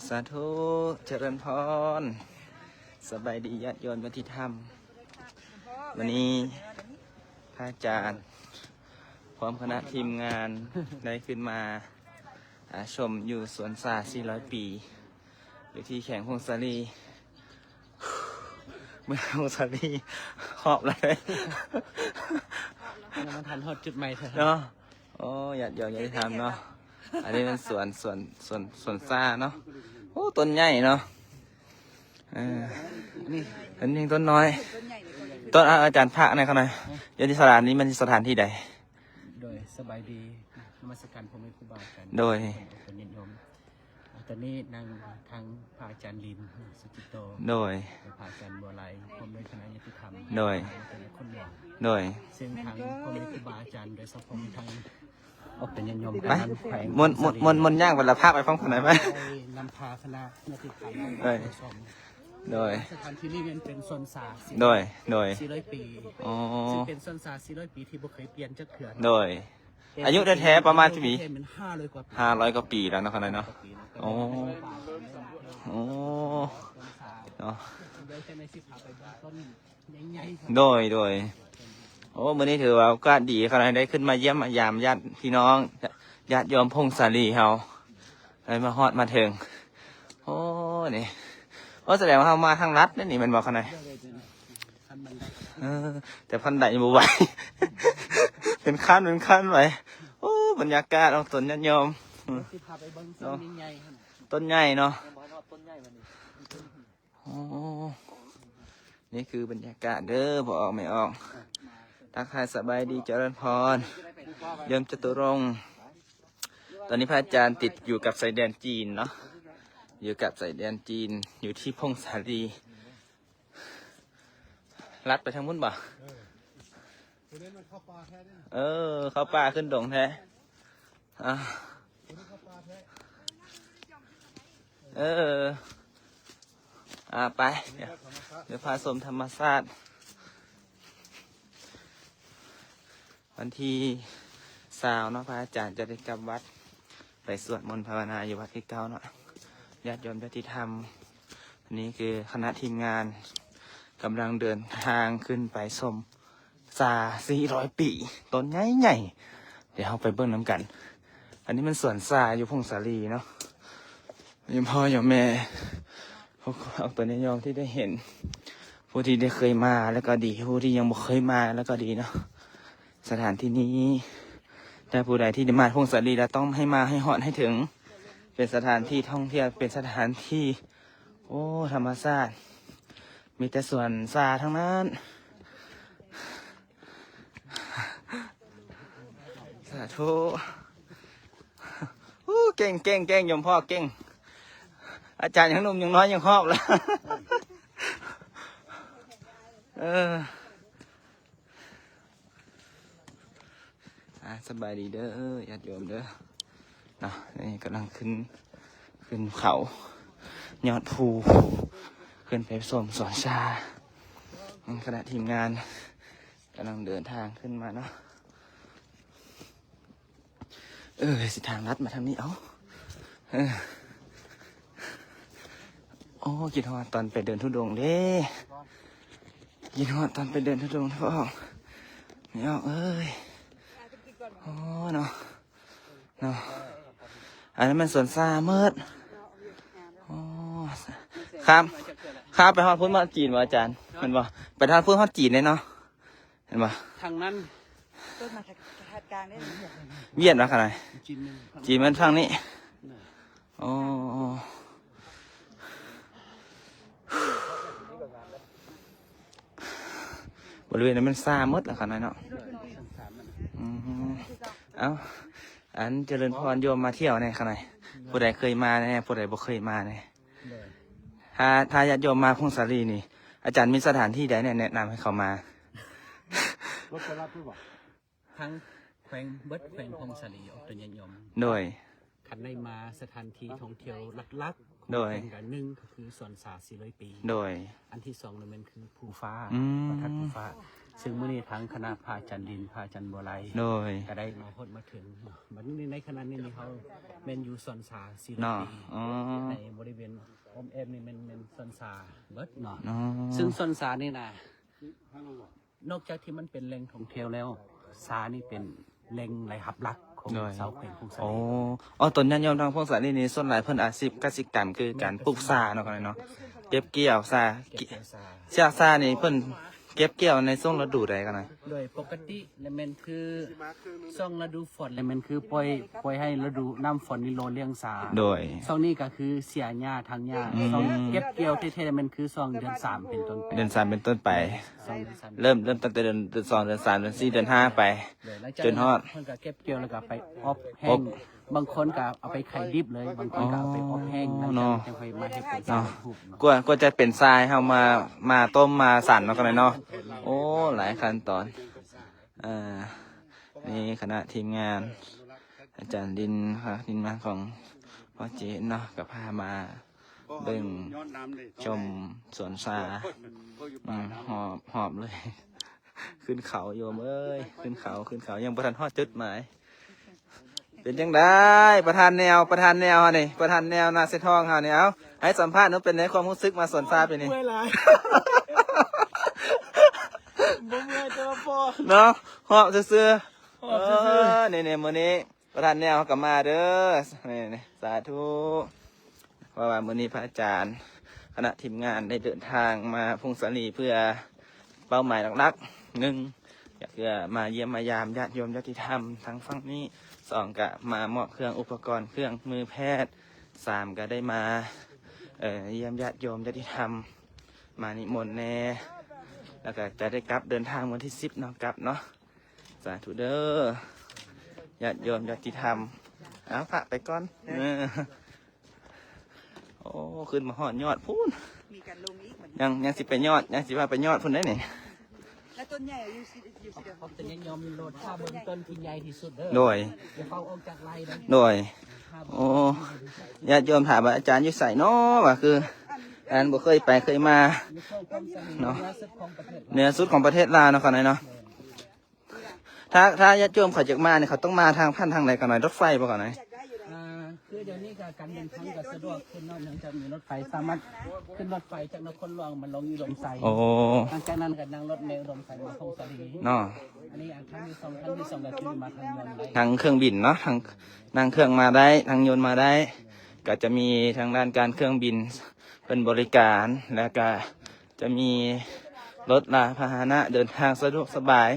ສາທຸ ຈະເລີນພອນ ສະບາຍດີຍາດໂຍມຍາດທິທຳ. ມື້ນີ້ພະອາຈານພ້ອມຄະນະທີມງານໄດ້ຂຶ້ນມາ ອາ ຊົມຢູ່ສວນຊາສີ່ຮ້ອຍປີ ຢູ່ທີ່ແຂວງຜົ້ງສາລີ. ເມືອງຜົ້ງສາລີຮອບແລ້ວເດ້ ຍັງບໍ່ທັນຮອດຈຸດໝາຍເທື່ອເນາະ. ໂອ້ ຍາດໂຍມຍາດທິທຳເນາະ. ອັນນີ້ແມ່ນສວນ ສວນ ສວນ ສວນຊາເນາະ. ໂອ້ ຕົ້ນໃຫຍ່ເນາະ. ເອີ ອັນນີ້ຕົ້ນນ້ອຍ ຕົ້ນ ອາ ອາຈານພາກໃນຂ້າງໃນ ຢູ່ທີ່ສະຖານນີ້ແມ່ນສະຖານທີ່ໃດ? ໂດຍ ສະບາຍດີ ນະມັດສະການພໍ່ແມ່ຄູບາອາຈານ ໂດຍ ເປັນຍາດໂຍມ. ຕອນນີ້ນັ່ງທາງພະອາຈານລິນ ສຸກິໂຕ ໂດຍ ແລະ ພະອາຈານບົວໄລ ພ້ອມດ້ວຍຄະນະຍາດຕິທຳ ໂດຍ ແລະ ຄົນຫຼວງ ໂດຍ ເຊິ່ງທາງພໍ່ແມ່ຄູບາອາຈານ ໂດຍສະເພາະທາງອອກເປັນຍາດໂຍມ ໄປ ຕາມແຂວງ ມ່ວນ ມ່ວນ ມ່ວນ ມ່ວນຍ່າງໄປລະພາກໄປພ້ອມກັນໄດ້ໄປ ໄດ້ນຳພາຄະນະຍາດຕິທຳ ໂດຍ ໄປຊົມ ໂດຍ ສະຖານທີ່ນີ້ແມ່ນເປັນສວນຊາ ໂດຍ ໂດຍ ສີ່ຮ້ອຍປີ ອໍ ຊຶ່ງເປັນສວນຊາສີ່ຮ້ອຍປີທີ່ບໍ່ເຄີຍປ່ຽນຈັກເທື່ອ ໂດຍ ອາຍຸແທ້ໆປະມານຈັກປີ? ຫ້າຮ້ອຍກວ່າປີ ຫ້າຮ້ອຍກວ່າປີແລ້ວເນາະ ຂ້າງໃນເນາະ. ໂອ້ ໂອ້ ເນາະ ໂດຍ ໂດຍ. ໂອ້ ມື້ນີ້ຖືວ່າໂອກາດດີ ຂ້າງໃນໄດ້ຂຶ້ນມາຢ້ຽມມາຢາມຍາດພີ່ນ້ອງ ຍາດໂຍມຜົ້ງສາລີເຮົາ ໄດ້ມາຮອດມາເຖິງ. ໂອ້ ນີ້ ໂອ້ ສະແດງວ່າເຮົາມາທາງລັດເດ້ນີ້ ແມ່ນບໍ່ ຂ້າງໃນ? ເອີ ແຕ່ຂັ້ນໄດບໍ່ໄຫວ ເປັນຂັ້ນ ເປັນຂັ້ນໄຫວ. ໂອ້ ບັນຍາກາດຂອງຕົ້ນຍາດໂຍມ ຊິພາໄປເບິ່ງຕົ້ນໃຫຍ່ໆ ຕົ້ນໃຫຍ່ເນາະ. ໂອ້ ນີ້ຄືບັນຍາກາດເດີ ພໍ່ອອກແມ່ອອກ ທັກທາຍສະບາຍດີ ຈະເລີນພອນ ໂຍມຈະຕຸລົງ. ຕອນນີ້ພະອາຈານຕິດຢູ່ກັບຊາຍແດນຈີນເນາະ ຢູ່ກັບຊາຍແດນຈີນ ຢູ່ທີ່ຜົ້ງສາລີ. ລັດໄປທາງພຸ້ນບໍ່? ເອີ ເອີ ເຂົ້າປ່າຂຶ້ນດົງແທ້. ອ່າ ເອີ ອ່າ ໄປ ດຽວ ດຽວພາຊົມທຳມະຊາດ. ວັນທີຊາວເນາະ ພະອາຈານຈະໄດ້ກັບວັດ ໄປສວດມົນພາວະນາຢູ່ວັດຄືເກົ່າເນາະ ຍາດໂຍມຍາດຕິທຳ. ອັນນີ້ຄືຄະນະທີມງານກຳລັງເດີນທາງຂຶ້ນໄປຊົມຊາສີ່ຮ້ອຍປີ ຕົ້ນໃຫຍ່ໆ. ດຽວເຮົາໄປເບິ່ງນຳກັນ. ອັນນີ້ແມ່ນສວນຊາຢູ່ຜົ້ງສາລີເນາະ. ໂຍມພໍ່ໂຍມແມ່ ພວກເຮົາຕົວຍາດໂຍມທີ່ໄດ້ເຫັນ ຜູ້ທີ່ໄດ້ເຄີຍມາແລ້ວກໍດີ ຜູ້ທີ່ຍັງບໍ່ເຄີຍມາແລ້ວກໍດີເນາະ. ສະຖານທີ່ນີ້ ຖ້າຜູ້ໃດທີ່ໄດ້ມາຜົ້ງສາລີແລ້ວ ຕ້ອງໃຫ້ມາໃຫ້ຮອດໃຫ້ເຖິງ. ເປັນສະຖານທີ່ທ່ອງທ່ຽວ ເປັນສະຖານທີ່ ໂອ້ ທຳມະຊາດ ມີແຕ່ສວນຊາທັງນັ້ນ. ສາທຸ. ໂອ້ ເກັ່ງ ເກັ່ງ ເກັ່ງ ໂຍມພໍ່ເກັ່ງ. ອາຈານຍັງໜຸ່ມຍັງນ້ອຍຍັງຮອບລະ. ເອີ ອ່າ ສະບາຍດີເດີຍາດໂຍມເດີເນາະ. ນີ້ກຳລັງຂຶ້ນ ຂຶ້ນເຂົາຍອດພູ ຂຶ້ນໄປຊົມສວນຊາ. ຄະນະທີມງານກຳລັງເດີນທາງຂຶ້ນມາເນາະ. ເອີ ຊິທາງລັດມາທາງນີ້ ເອົ້າ ເອີ ໂອ້ ຄິດຮອດຕອນໄປເດີນທຸດົງເດ້ ຄິດຮອດຕອນໄປເດີນທຸດົງເດ້ ພໍ່ອອກ ແມ່ອອກເອີຍ. ໂອ້ ເນາະ ເນາະ ອັນນັ້ນມັນສວນຊາໝົດ. ໂອ້ ຂ້າມ ຂ້າມໄປຮອດພຸ້ນມາຈີນບໍ່ອາຈານ ແມ່ນບໍ່? ໄປທາງພຸ້ນຮອດຈີນເດ້ເນາະ. ເຫັນບໍ່? ທາງນັ້ນ ຕົ້ນມາທາງ ທາງກາງເດ້. ຫວຽດມາຂ້າງໃນ ຈີນມັນ ຈີນມັນທາງນີ້. ໂອ້ ບໍລິເວນນັ້ນມັນຊາໝົດລະຂ້າງໃນເນາະ. ອືມ ເອົ້າ ອັນຈະເລີນພອນ ໂຍມມາທ່ຽວແດ່ຂ້າງໃນ ຜູ້ໃດເຄີຍມາແດ່ ຜູ້ໃດບໍ່ເຄີຍມາແດ່. ໂດຍ ຖ້າ ຖ້າຍາດໂຍມມາຜົ້ງສາລີນີ້ ອາຈານມີສະຖານທີ່ໃດແນະນຳໃຫ້ເຂົາມາ? ລົດໄປຮັບຫຼືບໍ່? ທັງແຂວງ ເບິດແຂວງຜົ້ງສາລີອອກຕົນຍາດໂຍມ. ໂດຍ ຄັນໄດ້ມາສະຖານທີ່ທ່ອງທ່ຽວຫຼັກໆ ໂດຍ ຂອງແຂວງກະໜຶ່ງກໍຄືສວນຊາສີ່ຮ້ອຍປີ. ໂດຍ ອັນທີສອງນີ້ແມ່ນຄືພູຟ້າ ອືມ ພະທາດພູຟ້າ. ຊຶ່ງມື້ນີ້ທາງຄະນະພະອາຈານລິນ ພະອາຈານບົວໄລ ໂດຍ ກໍໄດ້ມາຮອດມາເຖິງເນາະ. ບັດນີ້ໃນຂະນະນີ້ນີ້ເຮົາແມ່ນຢູ່ສວນສາສີລາ ເນາະ ຕີ ອໍ ໃນບໍລິເວນອ້ອມແອ້ມນີ້ແມ່ນ ແມ່ນສວນສາເບິດເນາະ ອໍ ຊຶ່ງສວນສານີ້ນະ ນອກຈາກທີ່ມັນເປັນແຫຼ່ງທ່ອງທ່ຽວແລ້ວ ສານີ້ເປັນແຫຼ່ງລາຍຮັບຫຼັກຂອງ ໂດຍ ຊາວແຂວງຜົ້ງສາລີ. ອໍ ອໍ ຕົນຍາດໂຍມທາງຜົ້ງສາລີນີ້ ສ່ວນຫຼາຍເພິ່ນອາຊີບກະສິກຳ ຄືການປູກສາເນາະ ເນາະ ເກັບກ່ຽວສາ ເກັບກ່ຽວສາ ສາ ສານີ້ເພິ່ນເກັບກ່ຽວໃນຊ່ວງລະດູໃດກັນນະ? ໂດຍປົກກະຕິແລ້ວແມ່ນຄືຊ່ວງລະດູຝົນ ແລ້ວແມ່ນຄືປ່ອຍ ປ່ອຍໃຫ້ລະດູນ້ຳຝົນນີ້ຫຼໍ່ລ້ຽງສາ ໂດຍ ຊ່ວງນີ້ກໍຄືເສຍຫຍ້າຖາງຫຍ້າ ອືມ ຊ່ວງເກັບກ່ຽວແທ້ໆແມ່ນຄືຊ່ວງເດືອນສາມເປັນຕົ້ນໄປ ເດືອນສາມເປັນຕົ້ນໄປ ຊ່ວງເດືອນສາມ ເລີ່ມ ເລີ່ມຕັ້ງແຕ່ເດືອນ ເດືອນສອງ ເດືອນສາມ ເດືອນສີ່ ເດືອນຫ້າໄປ ໂດຍ ຈົນຮອດ ເພິ່ນກໍເກັບກ່ຽວແລ້ວກໍໄປອົບແຫ້ງ ອົບ ບາງຄົນກໍເອົາໄປໄຂດິບເລີຍ ບາງຄົນກໍເອົາໄປອົບແຫ້ງ ອໍ ຫຼັງຈາກນັ້ນ ເນາະ ຈຶ່ງຄ່ອຍມາເຮັດເປັນ ເນາະ ສານຮູບເນາະ ກວ່າ ກວ່າຈະເປັນຊາຍ ເຮົາມາ ມາຕົ້ມມາສັນເນາະ ກັນເນາະ. ໂອ້ ຫຼາຍຂັ້ນຕອນ ເອີ ນີ້ຄະນະທີມງານ ອາຈານລິນ ຄະນະທີມງານຂອງພໍ່ເຈນເນາະ ກໍພາມາເບິ່ງຊົມສວນສາ ອືມ ຮອບ ຮອບເລີຍ. ຂຶ້ນເຂົາໂຍມເອີຍ ຂຶ້ນເຂົາ ຂຶ້ນເຂົາ ຍັງບໍ່ທັນຮອດຈຸດໝາຍ. ເປັນຈັ່ງໃດ ປະທານແນວ ປະທານແນວເຮົານີ້ ປະທານແນວນາເຊທອງເຮົານີ້ ເອົາ ໃຫ້ສຳພາດເນາະ ເປັນໃດຄວາມຮູ້ສຶກມາສວນສາປີນີ້? ເມື່ອຍຫຼາຍ ບໍ່ເມື່ອຍແຕ່ວ່າພໍເນາະ ຮອບຊື່ໆ ຮອບຊື່ໆ ເອີ ນີ້ໆ ມື້ນີ້ ປະທານແນວເຮົາກໍມາເດີ ນີ້ໆ ສາທຸ ເພາະວ່າມື້ນີ້ພະອາຈານ ຄະນະທີມງານໄດ້ເດີນທາງມາຜົ້ງສາລີ ເພື່ອເປົ້າໝາຍຫຼັກໆ ໜຶ່ງ ກໍຄືມາຢ້ຽມມາຢາມຍາດໂຍມຍາດຕິທຳທາງຝັ່ງນີ້ ສອງ ກໍມາມອບເຄື່ອງອຸປະກອນເຄື່ອງມືແພດ ສາມ ກໍໄດ້ມາ ເອີ ຢ້ຽມຍາດໂຍມຍາດຕິທຳ ມານິມົນແດ່ ແລ້ວກໍຈະໄດ້ກັບ ເດີນທາງວັນທີສິບເນາະ ກັບເນາະ. ສາທຸເດີ ຍາດໂຍມຍາດຕິທຳ. ເອົາ ພະໄປກ່ອນ ເອີ ໂອ້ ຂຶ້ນມາຮອດຍອດພຸ້ນ ມີການລົງອີກບັດນີ້ ຍັງ ຍັງຊິໄປຍອດ ຍັງຊິພາໄປຍອດພຸ້ນໄດ໋ນີ້ ແລ້ວຕົ້ນໃຫຍ່ຢູ່ຊິ ຢູ່ຊິເດີ ເຂົາຈະຍອມລົດ ຖ້າເບິ່ງຕົ້ນທີ່ໃຫຍ່ທີ່ສຸດເດີ ໂດຍ ຢ່າເຝົ້າອອກຈາກໄລ່ເດີ ໂດຍ ໂອ້ ຍາດໂຍມຖາມວ່າອາຈານຢູ່ໃສເນາະ ວ່າຄືອັນບໍ່ເຄີຍໄປເຄີຍມາເນາະ ເໜືອສຸດຂອງປະເທດລາວເນາະ ຂ້ານ້ອຍເນາະ. ຖ້າ ຖ້າຍາດໂຍມເຂົາຢາກມານີ້ ເຂົາຕ້ອງມາທາງຜ່ານທາງໃດ ຂ້ານ້ອຍ? ລົດໄຟບໍ່ ຂ້ານ້ອຍ? ອ່າ ຄືດຽວນີ້ກໍການເດີນທາງກໍສະດວກຂຶ້ນເນາະ ເນື່ອງຈາກມີລົດໄຟ ສາມາດຂຶ້ນລົດໄຟຈາກນະຄອນຫຼວງມາລົງອຸດົມໄຊ ໂອ້ ຫຼັງຈາກນັ້ນກໍນັ່ງລົດເມອຸດົມໄຊມາຜົ້ງສາລີເນາະ. ອັນນີ້ອັນຄັ້ງທີສອງ ຄັ້ງທີສອງກໍຄືມາທາງຍົນໄດ້ ທາງເຄື່ອງບິນເນາະ ທາງ ນັ່ງເຄື່ອງມາໄດ້ ທາງຍົນມາໄດ້ ກໍຈະມີທາງດ້ານການເຄື່ອງບິນເພິ່ນບໍລິການ ແລ້ວກໍ ຈະມີລົດລາພາຫະນະເດີນທາງສະດວກສະບາຍ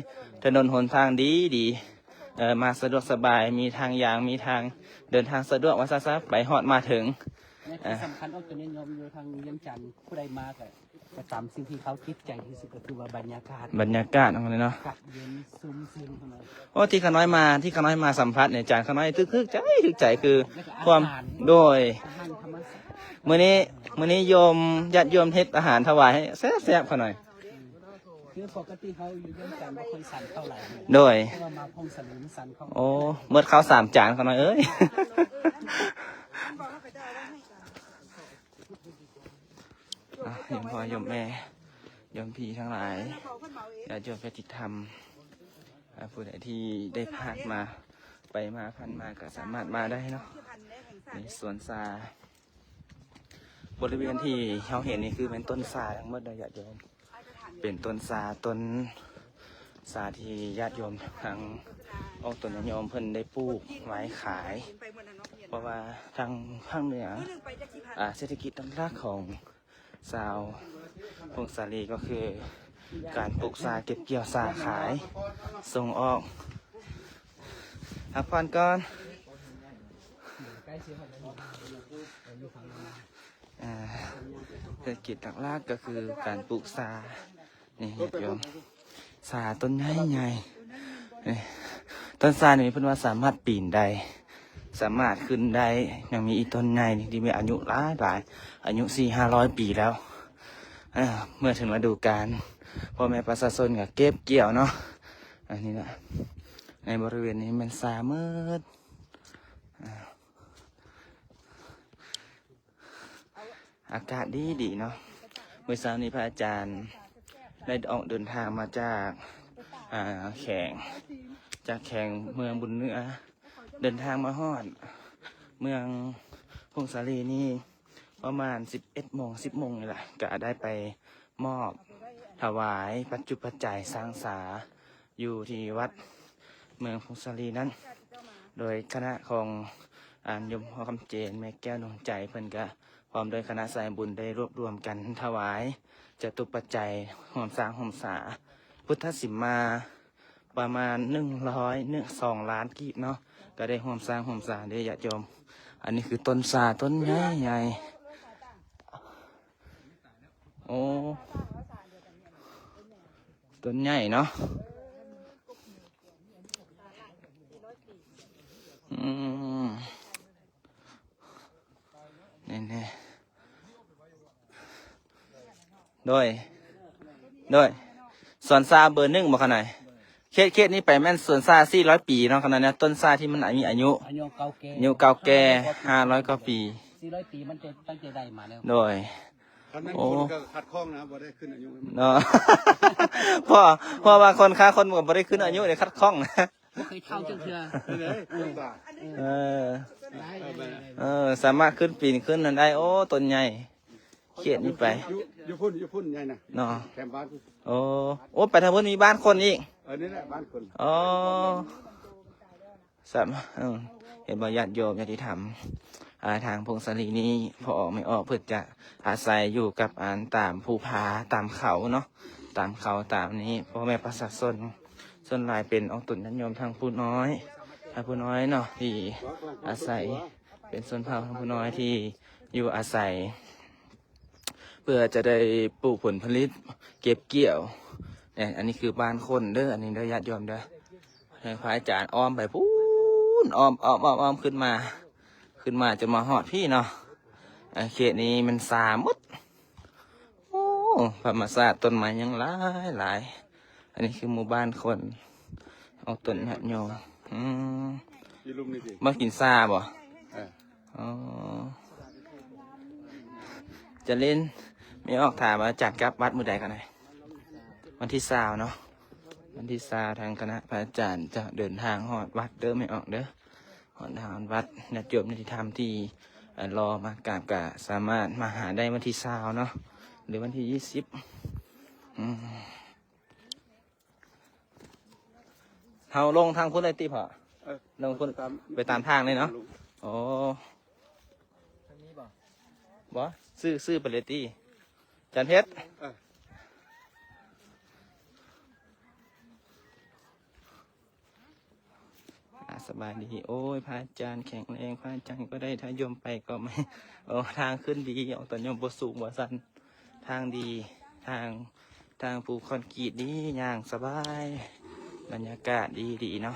ຖະໜົນຫົນທາງດີໆ ເອີ ມາສະດວກສະບາຍ ມີທາງຢາງ ມີທາງເດີນທາງສະດວກວ່າຊັ້ນຊະ ໄປຮອດມາເຖິງ. ແລະທີ່ສຳຄັນອອກຕົວນີ້ຍອມຢູ່ທາງວຽງຈັນ ຜູ້ໃດມາກໍ ກໍຕາມສິ່ງທີ່ເຂົາຕິດໃຈທີ່ສຸດກໍຄືວ່າບັນຍາກາດ ບັນຍາກາດຂອງມັນເນາະ ກັບເຢັນຊຸ່ມຊື່ນຂອງມັນ. ໂອ້ ທີ່ຂ້ານ້ອຍມາ ທີ່ຂ້ານ້ອຍມາສຳຜັດນີ້ ອາຈານ ຂ້ານ້ອຍຖືກ ຖືກໃຈ ຖືກໃຈຄື ແລ້ວກໍອາຫານ ຄວາມ ໂດຍ ອາຫານທຳມະຊາດ ມື້ນີ້ ມື້ນີ້ໂຍມ ຍາດໂຍມເຮັດອາຫານຖວາຍໃຫ້ແຊບໆ ຂ້ານ້ອຍ. ຄືປົກກະຕິເຮົາຢູ່ວຽງຈັນບໍ່ຄ່ອຍສັນເຂົ້າຫຼາຍເທື່ອ ໂດຍ ແຕ່ວ່າມາຜົ້ງສາລີມັນສັນເຂົ້າ. ໂອ້ ໝົດເຂົ້າສາມຈານ ຂ້ານ້ອຍເອີຍ. ອ່ະ ໂຍມພໍ່ໂຍມແມ່ ໂຍມພີ່ທັງຫຼາຍ ຍາດໂຍມຍາດຕິທຳ ອ່າ ຜູ້ໃດທີ່ໄດ້ຜ່ານມາ ໄປມາຜ່ານມາກໍສາມາດມາໄດ້ເນາະ ໃນສວນສາ. ບໍລິເວນທີ່ເຮົາເຫັນນີ້ຄືແມ່ນຕົ້ນຊາທັງໝົດເດີຍາດໂຍມ ເປັນຕົ້ນຊາ ຕົ້ນຊາທີ່ຍາດໂຍມທາງອອກຕົນຍາດໂຍມເພິ່ນໄດ້ປູກໄວ້ຂາຍ ເພາະວ່າທາງພາກເໜືອ ອ່າ ເສດຖະກິດຫຼັກໆຂອງ ຊາວຜົ້ງສາລີກໍຄືການປູກຊາ ເກັບກ່ຽວຊາຂາຍ ສົ່ງອອກ. ພັກຜ່ອນກ່ອນ ເອີ ເສດຖະກິດຫຼັກໆກໍຄືການປູກຊາ. ນີ້ຍາດໂຍມ ຊາຕົ້ນໃຫຍ່ໆ ນີ້ ຕົ້ນຊານີ້ເພິ່ນວ່າສາມາດປີນໄດ້ ສາມາດຂຶ້ນໄດ້ ຍັງມີອີກຕົ້ນໃຫຍ່ທີ່ມີອາຍຸຫຼາຍໆ ອາຍຸສີ່ຫ້າຮ້ອຍປີແລ້ວ. ເອີ ເມື່ອເຖິງລະດູການ ພໍ່ແມ່ປະຊາຊົນກໍເກັບກ່ຽວເນາະ. ອັນນີ້ລະ ໃນບໍລິເວນນີ້ແມ່ນຊາໝົດ. ອາກາດດີໆເນາະ. ມື້ເຊົ້ານີ້ພະອາຈານ ໄດ້ອອກເດີນທາງມາຈາກ ອ່າ ແຂວງ ຈາກແຂວງເມືອງບຸນເໜືອ ເດີນທາງມາຮອດເມືອງຜົ້ງສາລີນີ້ປະມານສິບເອັດໂມງ ສິບໂມງນີ້ລະ ກະໄດ້ໄປມອບຖວາຍປັດຈຸປັດໄຈສັງສາ ຢູ່ທີ່ວັດເມືອງຜົ້ງສາລີນັ້ນ ໂດຍຄະນະຂອງ ອ່າ ໂຍມພໍ່ຄຳເຈນ ແມ່ແກ້ວດວງໃຈ ເພິ່ນກະພ້ອມດ້ວຍຄະນະສາຍບຸນໄດ້ລວບລວມກັນຖວາຍຈະຕຸປັດໄຈ ຮ່ວມສ້າງຮ່ວມສາພຸດທະສິມມາ ປະມານໜຶ່ງຮ້ອຍ ໜຶ່ງ ສອງລ້ານກີບເນາະ ກະໄດ້ຮ່ວມສ້າງຮ່ວມສາເດ້ຍາດໂຍມ. ອັນນີ້ຄືຕົ້ນຊາຕົ້ນໃຫຍ່ໆ ໂອ້ ຕົ້ນໃຫຍ່ເນາະ ອືມ ນີ້ໆ ໂດຍ ໂດຍ ສວນຊາເບີໜຶ່ງບໍ່ຂະນ້ອຍ? ເຂດ ເຂດນີ້ໄປແມ່ນສວນຊາສີ່ຮ້ອຍປີເນາະ ຂະນ້ອຍນະ ຕົ້ນຊາທີ່ມັນມີອາຍຸ ອາຍຸເກົ່າແກ່ ອາຍຸເກົ່າແກ່ຫ້າຮ້ອຍກວ່າປີ ຫ້າຮ້ອຍກວ່າປີ ສີ່ຮ້ອຍປີມັນຈະ ຕັ້ງແຕ່ໄດ້ມາແລ້ວ ໂດຍ ຄັນແມ່ນ ໂອ້ ຄົນກໍຂັດຂ້ອງນະ ບໍ່ໄດ້ຂຶ້ນອາຍຸເນາະ ເພາະ ເພາະວ່າຄົນຄ້າຄົນກໍບໍ່ໄດ້ຂຶ້ນອາຍຸ ໄດ້ຂັດຂ້ອງນະ ບໍ່ເຄີຍເຖົ້າຈັກເທື່ອ ນີ້ເດ້ ເອີ ເອີ ເອີ ສາມາດຂຶ້ນປີນຂຶ້ນນັ້ນໄດ້ ໂອ້ ຕົ້ນໃຫຍ່ ເຂດນີ້ໄປ ຢູ່ ຢູ່ພຸ້ນ ຢູ່ພຸ້ນໃຫຍ່ນະ ເນາະ ແຄມບ້ານພຸ້ນ ໂອ້ ໂອ້ ໄປທາງພຸ້ນມີບ້ານຄົນອີກ ເອີ ນີ້ແຫຼະບ້ານຄົນ ອໍ ສາມ ເອີ ເຫັນບໍ່ຍາດໂຍມຍາດຕິທຳ ອ່າ ທາງຜົ້ງສາລີນີ້ ພໍ່ອອກແມ່ອອກເພິ່ນຈະອາໄສຢູ່ກັບ ອັນ ຕາມພູຜາຕາມເຂົາເນາະ ຕາມເຂົາຕາມນີ້ ພໍ່ແມ່ປະຊາຊົນສ່ວນຫຼາຍເປັນອອກຕົນຍາດໂຍມທາງຜູ້ນ້ອຍ ທາງຜູ້ນ້ອຍເນາະ ທີ່ອາໄສ ເປັນຊົນເຜົ່າທາງຜູ້ນ້ອຍທີ່ຢູ່ອາໄສ ເພື່ອຈະໄດ້ປູກຜົນຜະລິດເກັບກ່ຽວ. ນີ້ ອັນນີ້ຄືບ້ານຄົນເດີ ອັນນີ້ເດີຍາດໂຍມເດີ. ໃຫ້ພະອາຈານອ້ອມໄປພຸ້ນ ອ້ອມ ອ້ອມ ອ້ອມ ອ້ອມຂຶ້ນມາ ຂຶ້ນມາຈົນມາຮອດພີ້ເນາະ. ເຂດນີ້ມັນຊາໝົດ. ໂອ້ ທຳມະຊາດ ຕົ້ນໄມ້ຍັງຫຼາຍໆ. ອັນນີ້ຄືໝູ່ບ້ານຄົນ ອອກຕົນຍາດໂຍມ. ອືມ ຢູ່ລຸ່ມນີ້ຕິ ມາກິນຊາບໍ່? ເອີ ອໍ ຈະຫຼິ້ນ ແມ່ອອກຖາມວ່າອາຈານກັບວັດມື້ໃດກໍໄດ້? ວັນທີຊາວເນາະ ວັນທີຊາວ ທາງຄະນະພະອາຈານຈະເດີນທາງຮອດວັດເດີ ແມ່ອອກເດີ. ຮອດທາງວັດ ຍາດໂຍມຍາດຕິທຳທີ່ ເອີ ລໍມາກາບ ກະສາມາດມາຫາໄດ້ວັນທີຊາວເນາະ ຫຼືວັນທີຊາວ ອືມ ເຮົາລົງທາງພຸ້ນເລີຍຕິພໍ່? ເອີ ລົງພຸ້ນ ໄປຕາມ ໄປຕາມທາງເລີຍເນາະ. ລົງ ໂອ້ ທາງນີ້ບໍ່? ບໍ່ ຊື່ ຊື່ໄປເລີຍຕິ ຈານເພັດ. ເອີ ອ່າ ສະບາຍດີ. ໂອ້ຍ ພະອາຈານແຂງແຮງ ພະອາຈານກໍໄດ້ ຖ້າໂຍມໄປກໍໄມ່ ໂອ້ ທາງຂຶ້ນດີ ອອກຕອນໂຍມບໍ່ສູງບໍ່ຊັນ ທາງດີ ທາງ ທາງປູຄອນກຣີດດີ ຍ່າງສະບາຍ ບັນຍາກາດດີໆເນາະ.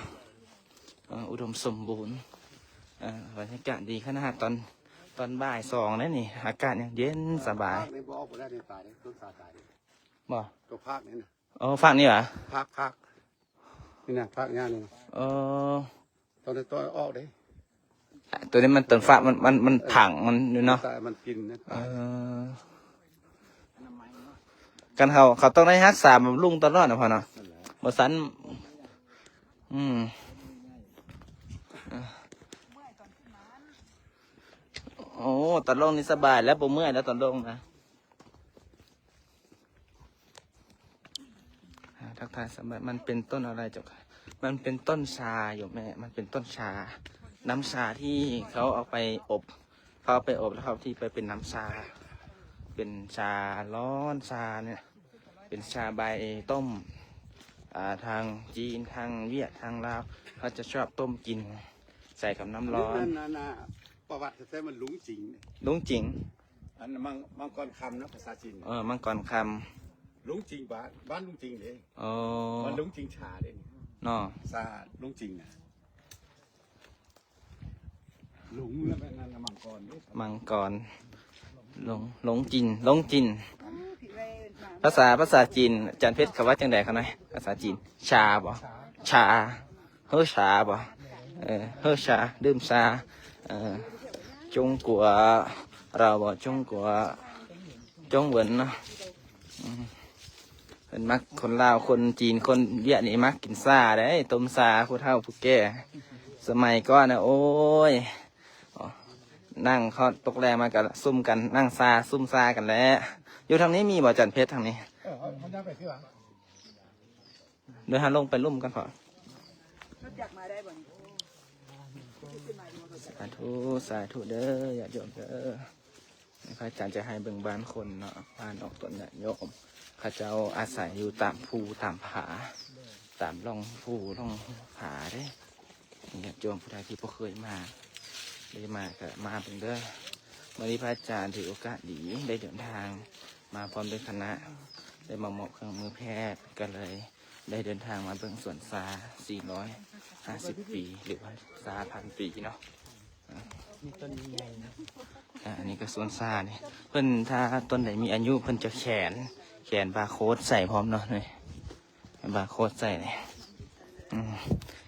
ເອີ ອຸດົມສົມບູນ ເອີ ບັນຍາກາດດີຂະໜາດ ຕອນ ຕອນບ່າຍສອງແລ້ວນີ້ ອາກາດຍັງເຢັນສະບາຍ. ພາກນີ້ບໍ່ອອກບໍ່ໄດ້ ຕາຍເດ້ ຕົ້ນຊາຕາຍເດ້. ບໍ່? ຕົວພາກນີ້ນະ. ອໍ ພາກນີ້ຫວາ? ພາກ ພາກ ນີ້ນະ ພາກຫຍ້ານີ້ນະ. ອໍ ຕ້ອງໄດ້ ຕ້ອງໄດ້ອອກເດ້. ຕົວນີ້ມັນ ຕົ້ນຟາກມັນ ມັນ ມັນ ເອີ ຜັງມັນຢູ່ເນາະ ມັນຕາຍ ມັນກິນນະ. ເອີ ຄັນເຂົາ ເຂົາຕ້ອງໄດ້ຮັກສາບຳລຸງຕະຫຼອດນະພໍ່ເນາະ. ນັ້ນແຫຼະ ບໍ່ຊັ້ນ ອືມ ໂອ້ ຕອນລົງນີ້ສະບາຍແລ້ວ ບໍ່ເມື່ອຍແລ້ວຕອນລົງນະ. ອ່າ ທັກທາຍສະບາຍ. ມັນເປັນຕົ້ນອະໄລເຈົ້າ? ມັນເປັນຕົ້ນຊາຢູ່ແມ່ ມັນເປັນຕົ້ນຊາ ນ້ຳຊາທີ່ເຂົາເອົາໄປອົບ ເຂົາເອົາໄປອົບແລ້ວເຂົາທີ່ໄປເປັນນ້ຳຊາ ເປັນຊາຮ້ອນ ຊານີ້ເປັນຊາໃບຕົ້ມ. ອ່າ ທາງຈີນ ທາງຫວຽດ ທາງລາວ ເຂົາຈະຊອບຕົ້ມກິນ ໃສ່ກັບນ້ຳຮ້ອນ. ອັນນັ້ນ ອັນນັ້ນນະ ປະຫວັດແທ້ໆ ມັນລຸງຈິງ ລຸງຈິງ. ອັນມັງ ມັງກອນຄຳເນາະ ພາສາຈີນ. ເອີ ມັງກອນຄຳ. ລຸງຈິງ ບ້ານ ບ້ານລຸງຈິງເດ້. ອໍ ບ້ານລຸງຈິງຊາເດ້ເນາະ ຊາລຸງຈິງນະ. ລຸງແລ້ວແມ່ນນັ້ນນະ ມັງກອນເດ້ ມັງກອນ. ຫຼົງ ຫຼົງຈິນ ຫຼົງຈິນ. ພາສາ ພາສາຈີນ ອາຈານເພັດເຂົາວ່າຈັ່ງໃດຄະນະ? ພາສາຈີນ ຊາບໍ່? ຊາ ເຮີຊາບໍ່? ເອີ ເຮີຊາ ດື່ມຊາ. ເອີ ຈົງກົວ ເຮົາບໍ່ ຈົງກົວ ຈົງເຫວິນເນາະ. ອືມ ມັກ ຄົນລາວ ຄົນຈີນ ຄົນຫວຽດນີ້ມັກກິນຊາເດ້ ຕົ້ມຊາ ຜູ້ເຖົ້າຜູ້ແກ່ສະໄໝກ່ອນນະ. ໂອ້ຍ ນັ່ງເຂົ້າຕົກແລງມາກະຊຸມກັນນັ່ງຊາ ຊຸມຊາກັນແຫຼະ. ຢູ່ທາງນີ້ມີບໍ່ ຈານເພັດ ທາງນີ້? ເອີ ເຮົາ ເຮົາຍ່າງໄປເທື່ອ ໂດຍເຮົາລົງໄປລຸ່ມກັນເພາະ ສາທຸ ສາທຸເດີ ຍາດໂຍມເດີ. ພະອາຈານຈະໃຫ້ເບິ່ງບ້ານຄົນເນາະ ບ້ານອອກຕົນຍາດໂຍມ ເຂົາເຈົ້າອາໄສຢູ່ຕາມພູຕາມຜາ ຕາມຮ່ອງພູຮ່ອງຜາເດ້. ຍາດໂຍມຜູ້ໃດທີ່ບໍ່ເຄີຍມາ ໄດ້ມາກະມາເບິ່ງເດີ. ມື້ນີ້ພະອາຈານຖືໂອກາດດີ ໄດ້ເດີນທາງມາພ້ອມດ້ວຍຄະນະ ໄດ້ມາມອບເຄື່ອງມືແພດ ກະເລີຍໄດ້ເດີນທາງມາເບິ່ງສວນຊາສີ່ຮ້ອຍຫ້າສິບປີ ຫຼືວ່າຊາພັນປີເນາະ. ມີຕົ້ນໃຫຍ່ນະ ອ່າ ອັນນີ້ກະສວນຊານີ້ ເພິ່ນ ຖ້າຕົ້ນໃດມີອາຍຸ ເພິ່ນຈະແຂນ ແຂນບາໂຄດໃສ່ພ້ອມເນາະ ນີ້ ບາໂຄດໃສ່ນີ້. ອືມ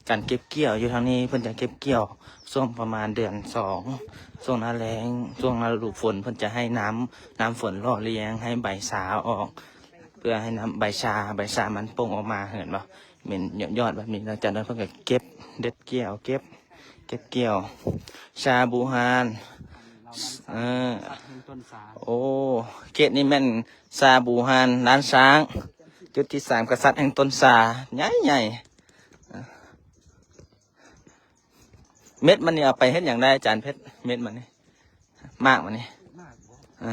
ການເກັບກ່ຽວຢູ່ທາງນີ້ ເພິ່ນຈະເກັບກ່ຽວຊ່ວງປະມານເດືອນສອງ ຊ່ວງໜ້າແລ້ງ ຊ່ວງລະດູຝົນ ເພິ່ນຈະໃຫ້ນ້ຳ ນ້ຳຝົນຫຼໍ່ລ້ຽງ ໃຫ້ໃບຊາອອກ ເພື່ອໃຫ້ນ້ຳໃບຊາ ໃບຊາມັນປົ່ງອອກມາ ເຫັນບໍ່ ເໝັນຍອດໆແບບນີ້. ຫຼັງຈາກນັ້ນເພິ່ນກະເກັບ ເດັດກ່ຽວ ເກັບ ເກັບກ່ຽວ ຊາບູຮານ ເອີ ແມ່ນຕົ້ນຊາ ໂອ້ ເຂດນີ້ແມ່ນຊາບູຮານ ລ້ານຊ້າງ ຈຸດທີສາມ ກະສັດແຫ່ງຕົ້ນຊາ ໃຫຍ່ໆ. ເມັດມັນນີ້ເອົາໄປເຮັດຫຍັງໄດ້ ອາຈານເພັດ? ເມັດມັນນີ້ ໝາກມັນນີ້ ໝາກບໍ່? ເອີ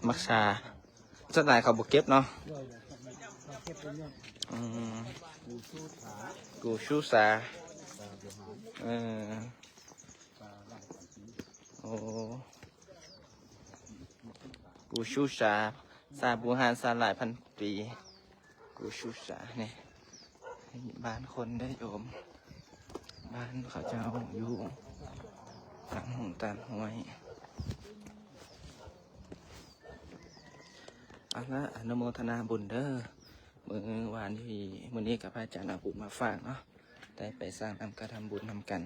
ໝາກຊາ ສ່ວນຫຼາຍເຂົາບໍ່ເກັບເນາະ. ອືມ ກູຊູຊາ ເອີ ໂອ້ ກູຊູຊາ ຊາບູຮານ ຊາຫຼາຍພັນປີ ກູຊູຊາ ນີ້ ບ້ານຄົນເດ້ໂຍມ ບ້ານເຂົາເຈົ້າຢູ່ຕາມຫົງຕາມຫ້ວຍ. ເອົາລະ ອະນຸໂມທະນາບຸນເດີ. ມື້ວານນີ້ ມື້ນີ້ກະພະອາຈານເອົາບຸນມາຝາກເນາະ ໄດ້ໄປສ້າງນ້ຳກະທຳບຸນນຳກັນ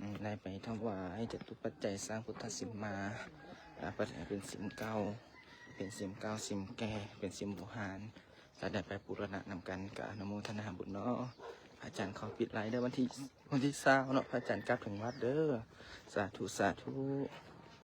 ອືມ ໄດ້ໄປຖວາຍຈະຕຸປັດໄຈ ສ້າງພຸດທະສິມມາ ອາ ປັດໄຈເປັນສິມເກົ່າ ເປັນສິມເກົ່າ ສິມແກ່ ເປັນສິມບູຮານ ກະໄດ້ໄປບູລະນະນຳກັນ ກະອະນຸໂມທະນາບຸນເນາະ. ພະອາຈານຂໍປິດໄລເດີ ວັນທີ ວັນທີຊາວເນາະ ພະອາຈານກັບເຖິງວັດເດີ. ສາທຸ ສາທຸ.